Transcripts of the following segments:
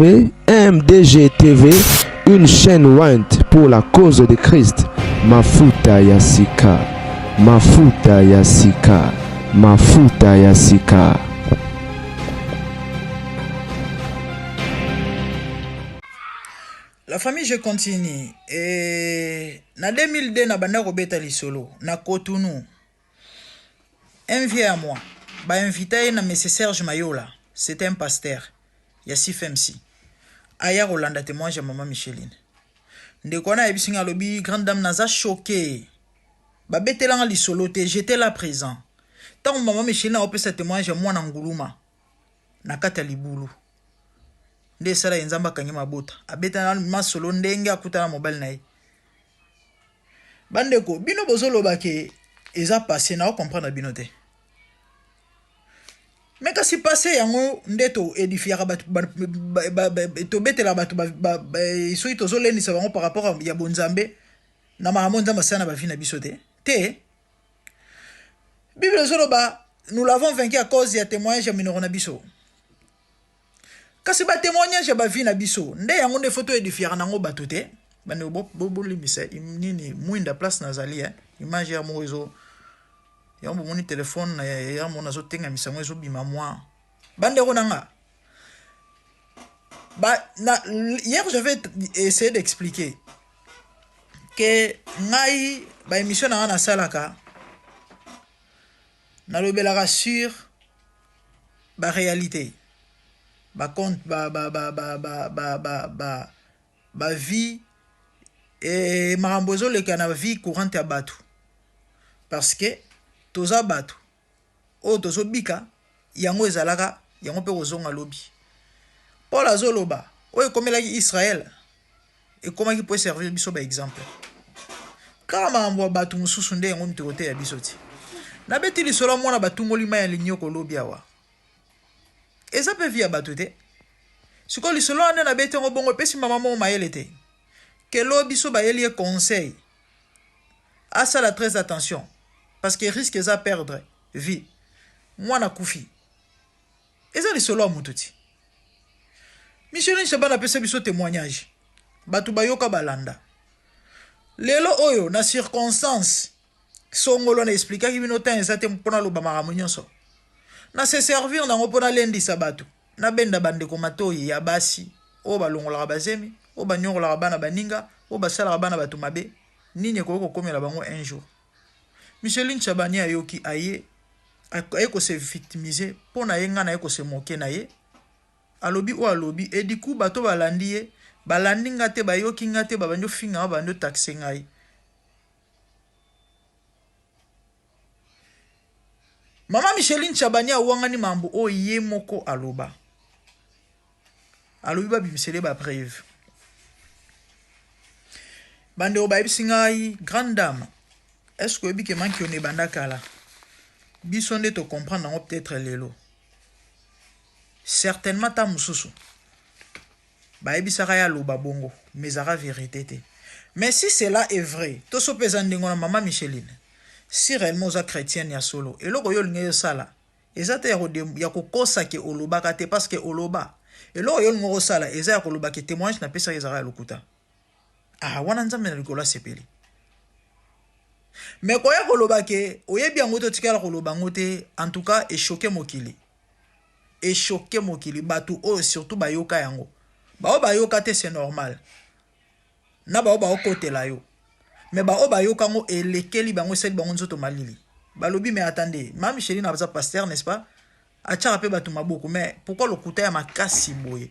MDG TV, une chaîne ointe pour la cause de Christ. Mafuta ya sika, mafuta ya sika, mafuta ya sika. La famille je continue. Et na 2002 na banda kobeta lisolo na Cotonou. Un vieux à moi ba invita ye na monsieur Serge Mayola, c'était un pasteur ya CFMC. Aya kolanda témoignage ya maman Micheline. Ndeko wana ayebisi nga alobi grande dame naza choqué. Babetelanga lisolo te, j'étais là présent. Ntango maman Micheline aopesa témoignage ya mwana nguluma na kati ya libulu. Nde esala ye Nzambe akangi mabota. Abeta masolo ndenge akutana mobali na ye. Bandeko bino bozoloba ke eza passé na comprendre bino te. Mais kasi passé yango nde to edifiaka bato tobetela bato soki tozolendisa bango par rapport ya bonzambe na makambo Nzambe asala na bavi na biso te. Te Bible ezoloba nous l'avons vaincu à cause ya témoignage ya minoko na biso. Kasi ba témoignage ya bavi na biso nde yango nde faut toedifiaka nango bato te. Bandeko bolimbisa nini mwinda place nazali eh? Image ya moko ezo yango bomoni telefone ya moko nazotengamisa yango ezobima mwa bandeko na nga. Ba, na, hier je vais essayer d'expliquer que ngai ba émission na nga nasalaka nalobelaka sur ba réalité ba compte ba ba ba ba ba ba ba ba ba vie e makambo ezoleka na vie courante ya bato parce que toza bato oyo tozobika yango ezalaka yango mpe kozonga lobi. Paul azoloba oyo ekomelaki Israël ekomaki po servir biso ba exemple. Kaka makambo ya bato mosusu nde yango mito koteya biso ti. Nabeti lisolo mwana batungoli mai ya linyoko lobi awa. Eza mpe vie ya bato te. Sikoyo lisolo wana nde nabeti yango bongo epesi mama moko mayele te. Ke lobi so bayeli ye conseil asala très attention parce que risque eza perdre vie. Mwana kufi. Eza lisolo ya moto ti. Micheline Shaban apesa biso témoignage. Bato bayoka balanda. Lelo oyo na circonstance songolo na explikaki bino temps eza te mpona loba makambo nyonso. Na se servir nango mpona lendisa bato. Nabenda bandeko matoyi ya basi oyo balongolaka bazemi, oyo banyokolaka bana baninga, oyo basalaka bana bato mabe. Nini ekoki kokomela bango un jour. Micheline Chabani ayoki aye aye ko se victimiser mpo na ye ngai naye ko se moquer na ye. Alobi oyo alobi et du coup bato balandi ye balandi nga te bayoki nga te babandi ofinga nga babandi otaxe ngai. Mama Micheline Chabani awangani mambo oyo ye moko aloba. Alobi babimisele ba preuve. Bandeko bayebisi ngai grande dame, est-ce que oyebi ke mankiona ebanda kala? Biso nde to comprendre yango peut-être lelo. Certainement ta mosusu bayebisaka ye aloba bongo, mais ezalaka vérité te. Mais si cela est vrai, to so mpe eza ndenge wana mama Micheline, si réellement oza chrétienne ya solo, eloko yo olingi osala eza te ya kokosa ke olobaka te parce que oloba. Eloko yo olingi kosala eza ya koloba ke témoignage napesaka ezalaka ya lokuta. Ah, wana Nzambe na likolo asepeli. Mais koya koloba ke oyebi yango te otikala koloba yango te, en tout cas echoke mokili. Echoke mokili bato oyo surtout bayoka yango. Bao bayoka te c'est normal. Na bao baokotela yo. Mais bao bayoka yango elekeli bango esali bango nzoto malili. Balobi mais attendez, ma Micheline aza pasteur n'est-ce pas? Atiaka pe bato maboko mais pourquoi lokuta ya makasi boye?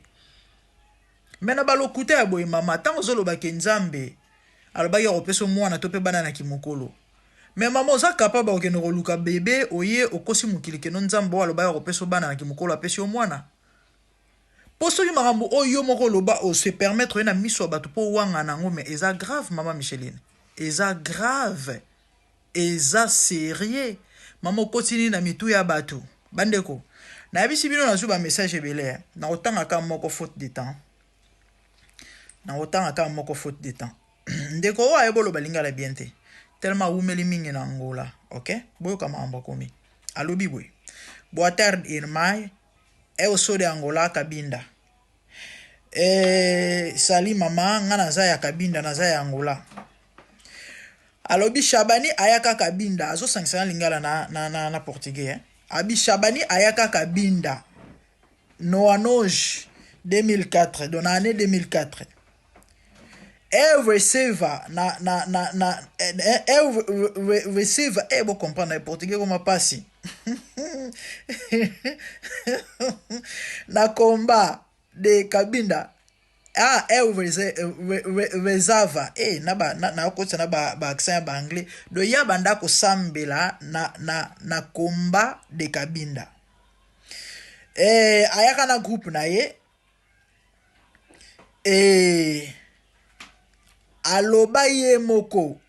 Mais na balokuta ya boye mama, ntango ozoloba ke Nzambe alobaki akopesa mwana to pe bana na kimokolo. Mais mama oza capable okende koluka bebe oye okosi mokili keno Nzambe oyo alobaki akopesa bana na kimokolo apesi yo mwana. Po soki makambo oyo yo moko oloba o se permettre ye na miso ya bato po owanga nango mais eza grave mama Micheline. Eza grave. Eza sérieux. Mama okoti nini na mitu ya bato? Bandeko, nayebisi bino nazwi ba message ebele. Nakotanga kaka moko faute de temps. Nakotanga kaka moko faute de temps. Ndeko oyo ayebi oloba lingala bien te. Tellement awumeli mingi na Angola. OK? Boyoka makambo akomi. Alobi boye. Boa tarde, irmã. Eu sou de Angola, Cabinda. Eh, sali mama nga naza ya Kabinda naza ya Angola. Alobi Shabani ayaka Kabinda azosangisa na lingala na, na, na, na portugais eh. Abi Shabani ayaka Kabinda Noanoj 2004 donc na année 2004 El receiver na na na na el receiver eh bo comprendre portugais koma pasi na combat de Kabinda ah el rezava eh na ba na na kotisa na ba ba accent ya ba anglais do ya banda kosambela na na na combat de Kabinda eh ayaka na groupe na ye eh aloba ye moko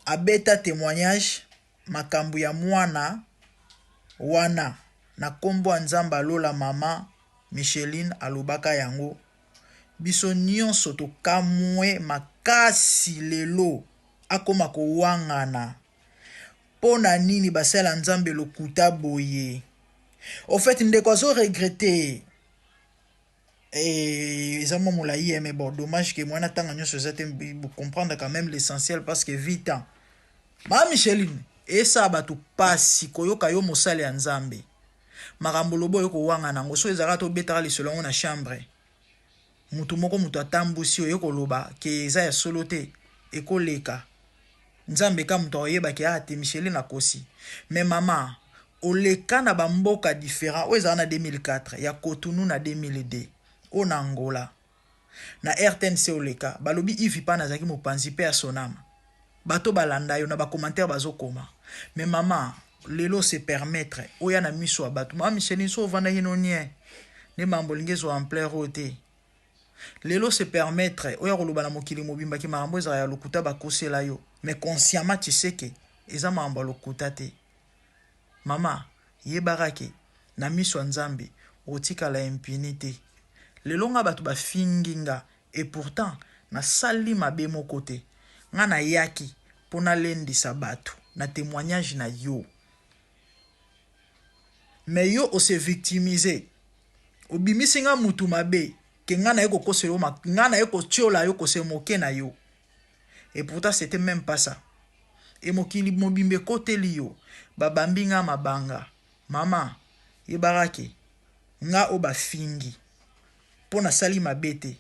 abeta témoignage makambo ya mwana wana na kombo ya Nzambe ya lola mama Micheline alobaka yango biso nionso tokamue makasi lelo akoma kowangana pona nini basali ya Nzambe lokuta boye au fait ndeko azo regrette Eh, eza mwa molayi eh, mais bon dommage que mwana tanga nyonso eza te comprendre quand même l'essentiel parce que vite temps ma Micheline esala bato pasi koyoka yo mosali ya Nzambe makambo lobo oyo kowanga nango so ezalaka tobetaka lisolo yango na chambre moto moko moto atambusi oye koloba ke eza ya solo te ekoleka Nzambe ka moto akoyeba ke ah te Micheline akosi mais mama oleka na ba mboka different oyo ezala na 2004 ya Cotonou na 2002 oyo na Angola na RTNC oleka balobi Yves Pana azalaki mopanzi pe ya Sonama bato balanda yo na ba commentaire bazokoma mais mama lelo se permettre oya na miso ya bato mama Micheline so ovandaki no nien nde mambo olingi ezwa ampleur oyo te Lelo se permettre oya koloba na mokili mobimba ke makambo ezala ya lokuta bakosela yo mais consciemment tu sais ke eza makambo ya lokuta te. Mama yebaka ke na miso ya Nzambe okotikala impuni te. Lelo nga batu bafingi nga et pourtant nasali mabe moko te. Nga nayaki po nalendisa batu na temoignage na yo. Mais yo o se victimiser. Obimisi nga mutu mabe ke nga naye kokosela yo nga naye kotiola yo ko se moquer na yo. Et pourtant c'etait meme pas ça. Et mokili mobimba ekoteli yo. Babambi nga mabanga. Mama, yebaka ke nga oyo bafingi po nasali mabe te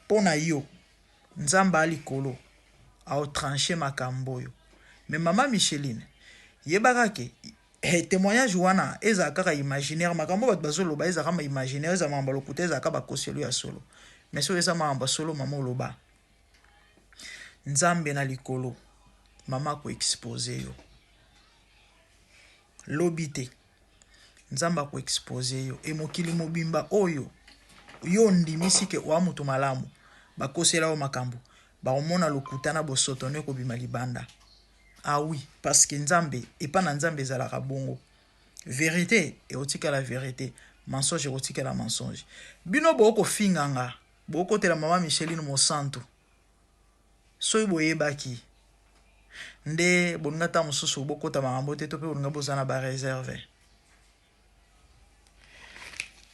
po na yo Nzambe a likolo ao trancher makambo oyo. Mais mama Micheline, yebaka ke eh, témoignage wana ezala kaka imaginaire, makambo bato bazoloba ezala kaka imaginaire, ezala makambo ya lokuta, ezala kaka bakoselo ya solo. Mais soki eza makambo ya solo, mama oloba. Nzambe na likolo, mama ako expose yo. Lobi te. Nzambe ako expose yo et mokili mobimba oyo yo ondimisi ke oa mutu malamu bakosela yo makambo bakomona lokuta na bosoto no ekobima libanda ah oui parce que Nzambe epa na Nzambe ezalaka bongo verite ekotikala verite mensonge ekotikala mensonge bino bokofinga nga bokotela mama Micheline mosantu Soki boyebaki nde bolinga ntango mosusu bokota makambo te to mpe bolinga bozala na ba reserve.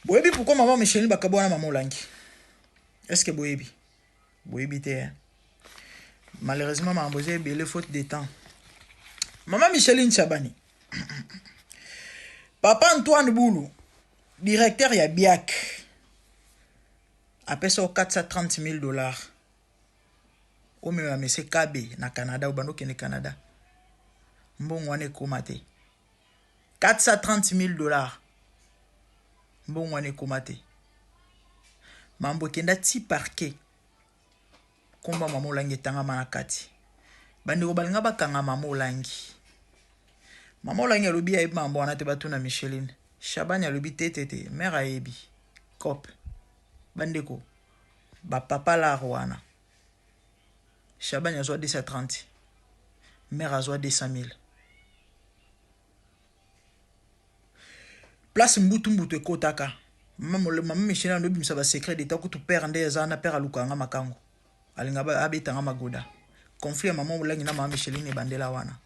Boyebi pourquoi mama Micheline bakabwana mama Olangi? Est-ce que boyebi? Boyebi te hein? Malheureusement makambo eza ebele faute de temps. Mama Micheline Chabani. Papa Antoine Bulu, directeur ya BIAC, apesa yo 430 000 dollars. Omema monsieur Kabe na Canada, obanda okende Canada. Mbongo wana ekoma te. 430 000 dollars. Mbongo wana ekoma te. Mambo ekenda ti parquet. Komba mama Olangi etangama na kati. Bandeko balinga bakanga mama Olangi. Mama Olangi alobi ayebi mambo wana te batuna Micheline. Shabani alobi te te te, mère ayebi. Cop. Bandeko ba papa lar wana Shabani azwa 230 mère azwa 200 000 place mbutu mbutu ekotaka mama Michel ando bimisa ba secret d'état kutu père nde aza na père aluka nga makango alinga abeta nga magoda conflit ya mama Olangi na mama Micheline ebandela wana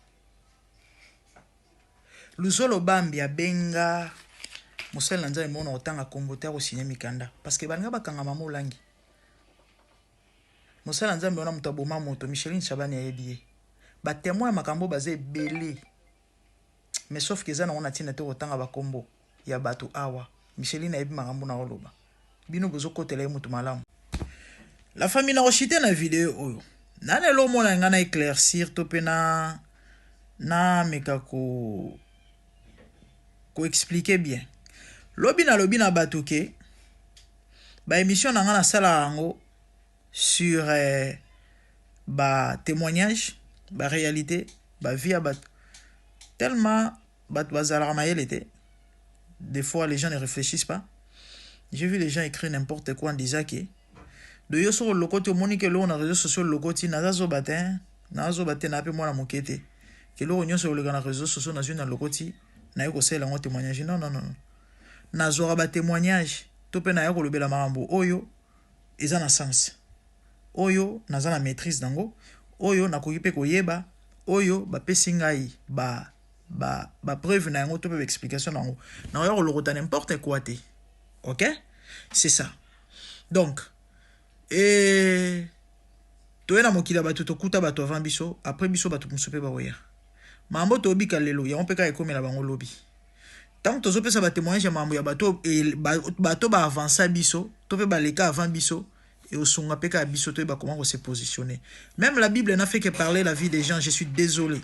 Luzolo Bambi abenga Mosali na Nzambe moko na kotanga kombo te akosigne mikanda parce que balinga bakanga mama Olangi. Mosali na Nzambe wana moto aboma moto, Micheline Shabani ayebi ye. Ba témoins ya makambo baza ebele. Mais sauf que eza nango na ntina te kotanga bakombo ya bato awa. Micheline ayebi makambo na koloba. Bino bozokotela ye moto malamu. La famille na koshite na video oyo. Nani elo omona nga na éclaircir to pe na na meka ko ko expliquer bien. Lobi na lobi na bato ke ba émission na nga nasala yango sur ba témoignages, ba réalité, ba vie ya bato. Tellement bato bazalaka mayele te. Des fois les gens ne réfléchissent pas. J'ai vu les gens écrire n'importe quoi en disant que de yo soko lokoti omoni ke eloko na réseaux sociaux lokoti naza zoba te, naza zoba te, na pe mwana moke te. Ke eloko nyonso koleka na réseaux sociaux nazwi na lokoti naye kosalela yango témoignage. Non, non, non, non. Nazwaka ba témoignage to mpe naya kolobela makambo oyo eza na sens, oyo naza na maîtrise nango, oyo nakoki mpe koyeba, oyo bapesi ngai ba preuve na yango to mpe ba explication na yango. Nakoya kolokota n'importe quoi te. Ok, c'est ça. Donc toye na mokili ya bato, tokuta bato avant biso, après biso bato mosusu mpe bakoya. Makambo tobika lelo yango mpe kaka ekomela bango lobi. Ntango tozopesa batémoignage ya makambo ya bato, bato baavansa biso to mpe baleka avant biso, eosunga mpe kaka biso toyeba comment se positionner. Même la Bible n'a fait que parler la vie des gens. Je suis désolé,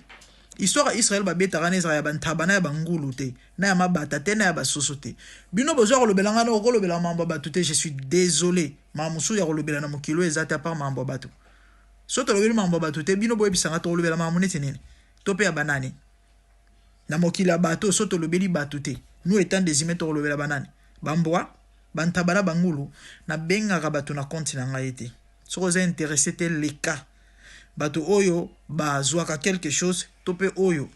histoire ya Israel babetaka na ezala ya bantaba na ya bangulu te, na ya mabata te, na ya basoso te. Bino bozwa kolobela ngai na okolobela makambo ya bato te. Je suis désolé, makambo mosusu ya kolobela na mokili oyo eza te à part makambo ya bato. So tolobeli makambo ya bato te, bino boyebisanga tokolobela makambo neti nini to mpe ya banani na mokili ya bato? So tolobeli bato te, nous étant des humains, tokolobela banani? Bambwa, bantaba na bangulu? Nabengaka bato na compte na ngai te. Soki oza intéressé te, leka. Bato oyo bazwaka quelque chose to mpe oyo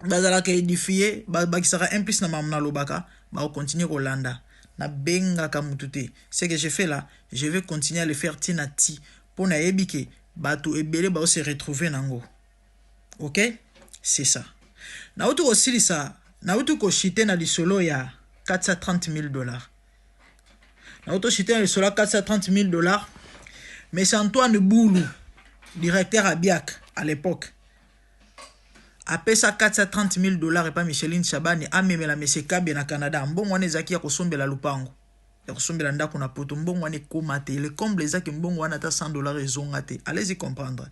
bazalaka édifié, babakisaka un plus na makambo nalobaka, bakocontinue kolanda. Nabengaka mutu te. Ce que je fais là, je vais continuer à le faire ntina ti mpo nayebi ke bato ebele baose retrouver nango. Ok, c'est ça. Nauti kosilisa, nauti koshite na lisolo ya 430 000 $. Nauti koshite na lisolo ya 430 000 $. Mais c'est Antoine Boulou, directeur à Biak à l'époque, apesa 430 000 $ epa Micheline Chabani amemela Mese Kabe na Canada. Mbongo wana ezalaki ya kosombela lupango, ya kosombela ndako na Poto. Mbongo wana ekóma te. Le comble ezaki mbongo wana ata 100 $ ezonga te. Allez-y comprendre,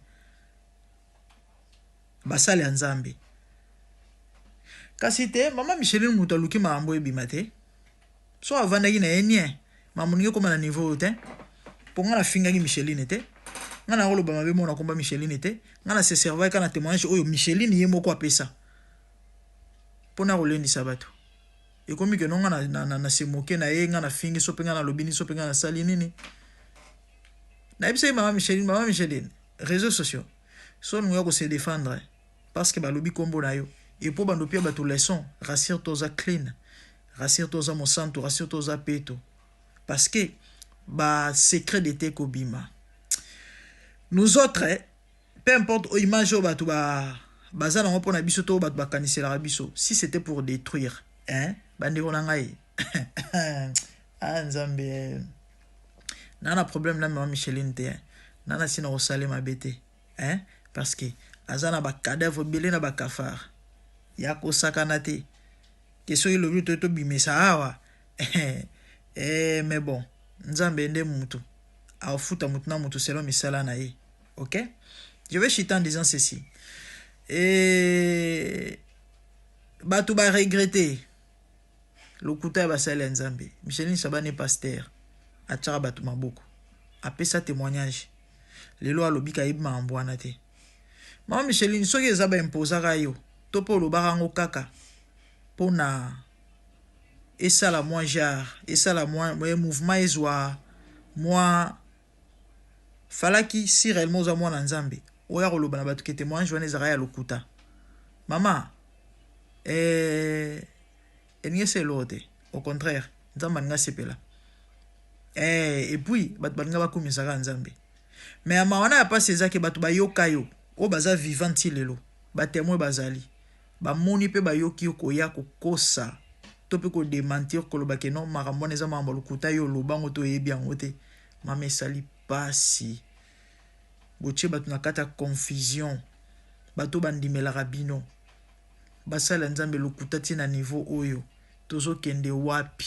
basali ya Nzambe. Kasi te, mama Micheline moto aluki makambo ebima te. So avandaki na ye nie, makambo ndenge ekóma na niveau oyo te. Mpo nga nafingaki Micheline te, nga na koloba mabe moko nakomba Micheline te. Nga na se servaki kaka na témoignage oyo Micheline ye moko apesa mpona kolendisa bato. Ekomi keno nga na se moke na ye, nga nafingi so mpe nga nalobi nini, so mpe nga nasali nini. Nayebisaki mama Micheline: "Mama Micheline, réseaux sociaux, so olingo ya kose défendre parce que balobi nkombo na yo epo bando pia bato leçon, rassure to oza clean, rassure to oza mosantu, rassure to oza peto, parce que basecret de te kobima. Nous autres, peu importe image oyo bato baza nango mpona biso to bato bakaniselaka biso, si c'était pour détruire, hein, bandeko na ngai, ah Nzambe, na na problème na mama Micheline te, na na ntina kosala mabe te, hein, parce que aza na bacadavre ebele na bacafard ya kosakana te ke soki elobi to tobimisa awa. Mais bon, Nzambe nde mutu afuta mutu na mutu selon misala na ye. Ok, je vais chuter en disant ceci: et bato baregrete lokuta ya basali ya Nzambe. Micheline Shabani, pasteur atiaka bato maboko, apesa témoignage. Lelo alobi kayebi makambo wana te. Mama Micheline, soki eza baimposaka yo to mpe olobaka yango kaka mpona esala mwa genre, esala mwa mouvement, ezwa mwa falaki, si réellement oza mwana Nzambe, oya koloba na bato ke témoignage wana ezalaka ya lokuta. Mama, elingi esa eloko te. Au contraire, Nzambe alingi asepela. Et puis bato balinga bakumisaka Nzambe. Mais ya mawa na ya mpasi ezaki bato bayoka yo oyo baza vivant ti lelo, batémoin bazali, bamoni mpe bayoki yo koya kokosa. To mpe kodementir, koloba ke non, makambo wana eza makambo ya lokuta, yo oloba yango to oyebi yango te. Mama, esali pasi. Botie bato na kati ya confusion, bato bandimelaka bino, basala Nzambe lokuta ti na niveau oyo tozokende wapi?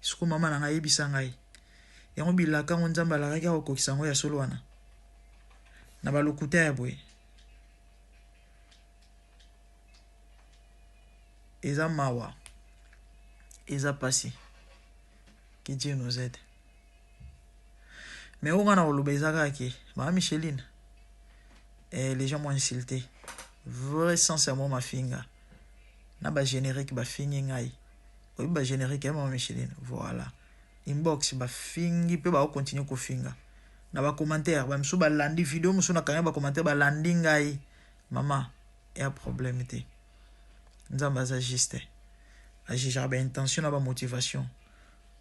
Siko mama na ngai, ayebisa ngai yango, bilaka yango Nzambe alakaki akokokisa yango ya solo wana na balokuta ya boye? Eza mawa, eza pasi. Que Dieu nous aide. Mais oyo nga na koloba eza kaka ke mama Micheline, les gens m'ont insulté, vrai sens ya mwa mafinga na bagénérique. Bafingi ngai, oyebi bagénérique ya mama Micheline? Voilà, inbox bafingi mpe bakocontinue kofinga na bacommentaire. Bamisusu balandi video mosusu, nakangi bacommentaire, balandi ngai. Mama, ya problème te. Nzambe aza juste, ajugeaka baintention na bamotivation.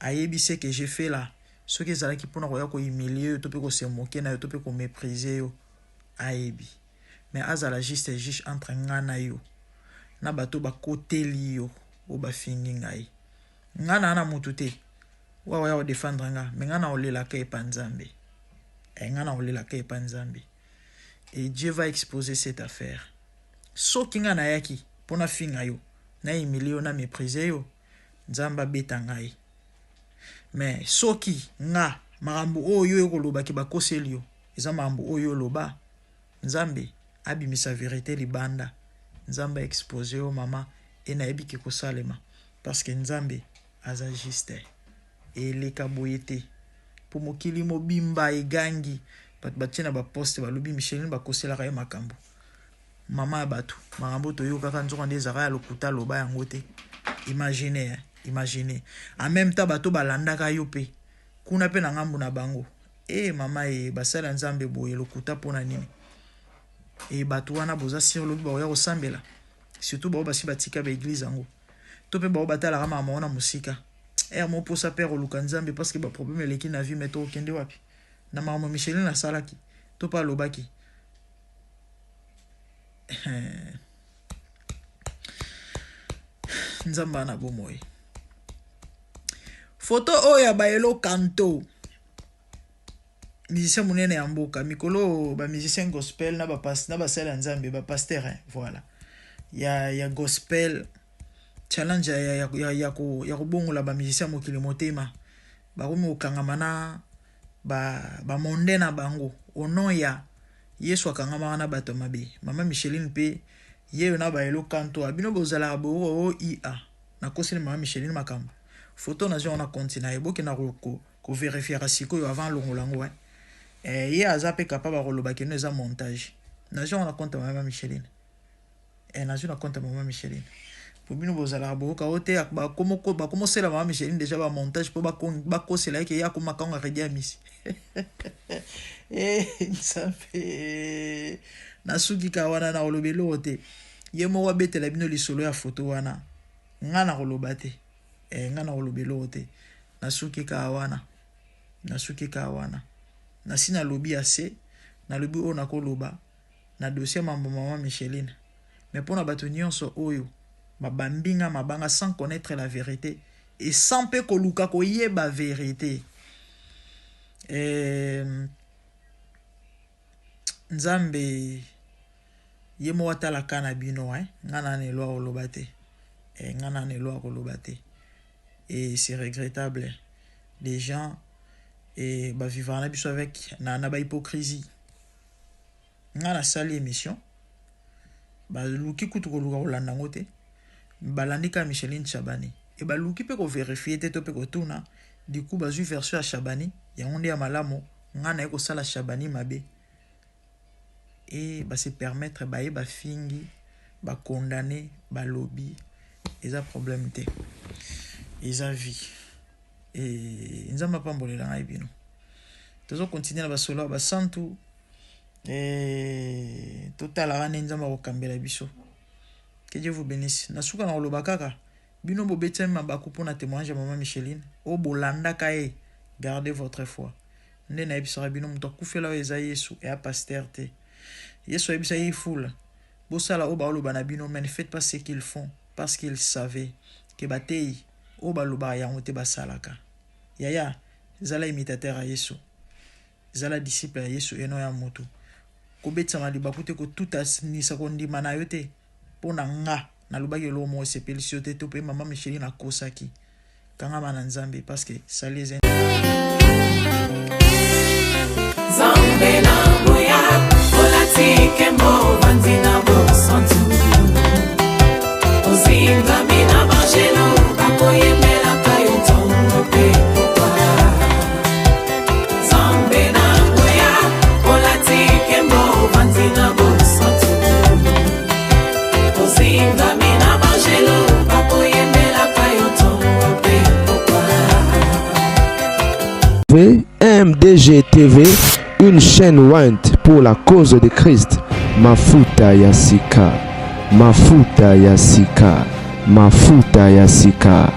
Ayebi ce que j'ai fait là, soki ezalaki mpona koya kohumilie yo to mpe kose moquer na yo to mpe koméprise yo, ayebi. Mais azala juste juge entre nga na yo na bato bakoteli yo oyo bafingi ngai. Nga na na mutu te wa oya kodefendre nga, me nga na olelaka epa Nzambe. Nga na olelaka epa Nzambe et Dieu va exposer cette affaire. Soki nga nayaki mpo nafinga yo, na humilie yo, na méprise yo, Nzambe abeta ngai. Mais soki nga makambo oyo yo ekolobaki bakoseli yo, eza makambo oyo oloba, Nzambe abimisa vérité libanda, Nzambe aexpose yo, mama. E nayebi ke kosalema parce que Nzambe aza juste. Eleka boye te mpo mokili mobimba egangi, bato batie na baposte, balobi Micheline bakoselaka ye makambo. Mama ya bato, makambo toyokaka nzoka nde ezalaka ya lokuta, aloba yango te. Imagine, hein? Imagine, en même temps bato balandaka yo mpe kuna mpe na ngambu na bango. E mama, e basala Nzambe boye lokuta mpona nini? E bato wana boza sûr lobi bakoya kosambela, surtout bao basi batika baeglise yango to mpe bao batalaka makambo wana mosika. Ere moposa mpe koluka Nzambe parce que baproblème eleki na vie. Me tokokende wapi na makambo Micheline asalaki to mpe alobaki? Nzambe ana bomoi. Foto oyo ya Baelo Kanto, musicien monene ya mboka. Mikolo bamusicien gospel na basali ya Nzambe, bapasteur, hein, voilà, ya gospel, challenge ya kobongola bamusicien mokili motema, bakomi kokangama na bamonde na bango au nom ya Yesu. Akangamaka na bato mabe. Mama Micheline mpe ye oyo na Baelo Kanto, bino bozalaka boyoka o ia nakoseli mama Micheline makambo. Foto nazwi yango na compte na ye, bokenda koverifiaka sikoyo avant longola yango. Ye aza mpe capable akoloba keno eza montage. Nazwi yango na compte ya mama Micheline, nazwi na compte ya mama Micheline. Po bino bozalaka boyoka o te, bakomosela mama Micheline déjà bamontage mpo bakosela eke ye akoma kango Redi Amisi. Nzambe, nasuki ka wana, na koloba eloko te. Ye moko abetela bino lisolo ya foto wana, nga na koloba te. Nga na koloba eloko te, nasuki kaka wana, nasuki kaka wana. Nasi nalobi ase, nalobi oyo nakoloba na dossier mambo mama Micheline. Mais mpona bato nyonso oyo babambi nga mabanga sans connaître la vérité et sans mpe koluka koyeba vérité, Nzambe ye moko atalaka na bino, eh? Nga na na elwa koloba te, nga na na elwa koloba te. Et c'est regrettable, les gens et bavivaka na biso avec na bahypocrisie. Nga nasali émission, baluki kutu koluka kolanda yango te, balandi kaka Micheline Chabani e baluki mpe koverifie te to mpe kotuna. Du coup bazwi version ya Chabani, yango nde ya malamu. Nga naye kosala Chabani mabe e base permettre baye, bafingi, bakondane, balobi. Eza problème te, eza vie. E Nzambe apambolela ngai bino. Tozokontinue na basolo ya basantu. E totalaka nde Nzambe akokambela biso. Que Dieu vous bénisse. Na suka na koloba kaka, bino bobetiami mabaku mpona témoignage ya mama Micheline oyo bolandaka ye, gardez votre foi. Nde nayebisaka bino, moto akufela oyo eza Yesu, eya pasteur te. Yesu ayebisaki fula: bosala oyo baoloba na bino, mais ne faites pas ce qu'ils font. Parce qu'il savait que bateyi oyo balobaka yango te basalaka. Yaya, zala imitateur ya Yesu. Zala disciple ya Yesu eno ya mutu. Kobetisama libaku te, kotutanisa kondima na yo te. Mpo na nga, nalobaki eloko moko esepelisi yo te to mpe mama Micheline akosaki. Kangama na Nzambe parce que salut eza Nzambe na nguya olati nkembo ovandi na bosantu ozingami na banjelu bakoyembelaka yo ntongo mpe pokwa Nzambe na nguya olati nkembo ovandi na bosantu ozingami na banjelu bakoyembelaka yo ntongo mpe pokwa MDG TV, une chaîne ointe pour la cause de Christ. Mafuta ya sika, mafuta ya sika, mafuta ya sika.